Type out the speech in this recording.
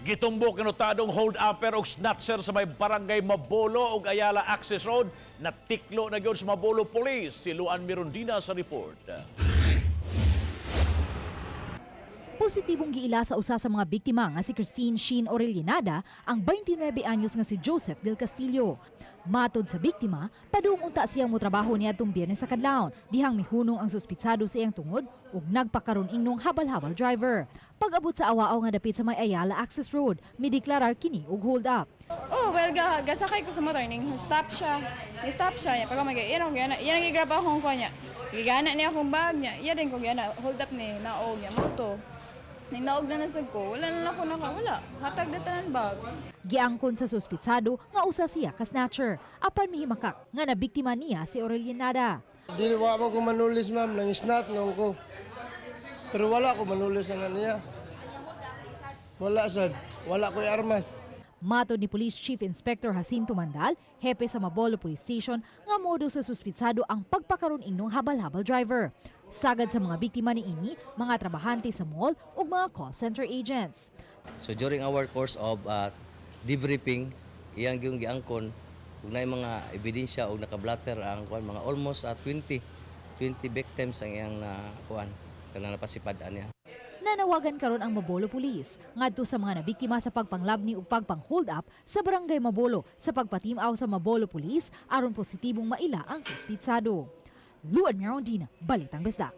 Gitumbok notadong hold-upper og snatcher sa may barangay Mabolo ug Ayala Access Road, natiklo na gyud sa Mabolo Police. Si Luan Mirondina sa report. Positibong giila sa usa sa mga biktima nga si Christine Sheen Orellanada ang 29 anyos nga si Joseph Del Castillo. Matod sa biktima, padung unta siyang motrabaho niadtong Biyernes sa kadlawon, dihang mihunong ang suspitsado sa iyang tungod ug nagpakaron ingnong habal-habal driver. Pag-abot sa awaaw nga dapit sa may Ayala Access Road, mideklarar kini og hold up. Oh, well, gasakay ko sa motor, ning stop siya. Ni stop siya, niya. Pag mag yan ako, yan, yan ang gigrab akong kuha niya. Gigana niya akong bag niya. Iya din ko gana, hold up ni, naog niya, moto. Ning naog na nasag ko, wala na ako naka, wala. Hatag na tanan bag. Giangkon sa suspitsado nga usa siya ka snatcher, apan mihimakak nga nabiktima niya si Orellanada. Dili wa mo ko manulis, ma'am, nang snat nung ko. Pero wala ko manulis na niya. Wala sad, wala ko'y armas. Matod ni Police Chief Inspector Jacinto Mandal, hepe sa Mabolo Police Station, nga modo sa suspitsado ang pagpakaron ingnong habal-habal driver. Sagad sa mga biktima ni ini, mga trabahante sa mall ug mga call center agents. So during our course of debriefing, iyang yung giangkon ug naay mga ebidensya ug nakablatter ang kuan, mga almost 20 20 victims ang iyang na kuan kanang napasipad-an niya. Nanawagan karon ang Mabolo Police ngadto sa mga nabiktima sa pagpanglabni ug pagpang-hold up sa Barangay Mabolo sa pagpatimaw sa Mabolo Police aron positibong maila ang suspitsado. Luan Mirondina, Balitang Bisdak.